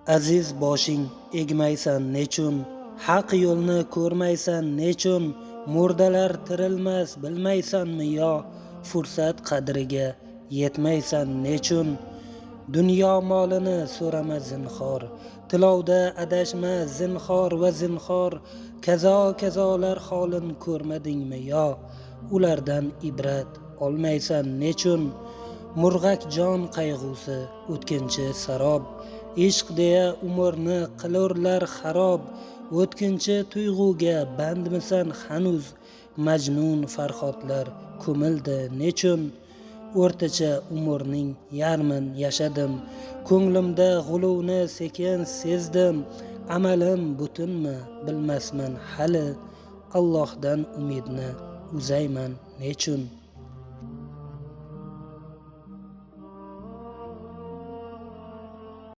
Aziz boshing egmaysan nechun, haq yo'lni ko'rmaysan nechun, murdalar tirilmas bilmaysanmi yo, fursat qadriga yetmaysan nechun? Dunyo molini so'rama zinhor, tilovda adashma zinhor va zinhor, kazo kazolar holin ko'rmadingmi yo, ulardan ibrat olmaysan nechun? Murg'ak jon qayg'usi o'tkinchi sarob, ishq deya umrni qilurlar xarob, o'tkinchi tuyg'uga bandmisan hanuz, majnun farhodlar ko'mildi nechun? O'rtacha umrning yarmin yashadim, ko'nglimda g'uluvni sekin sezdim, amalim butunmi bilmasman hali, Allohdan umidni uzayman nechun?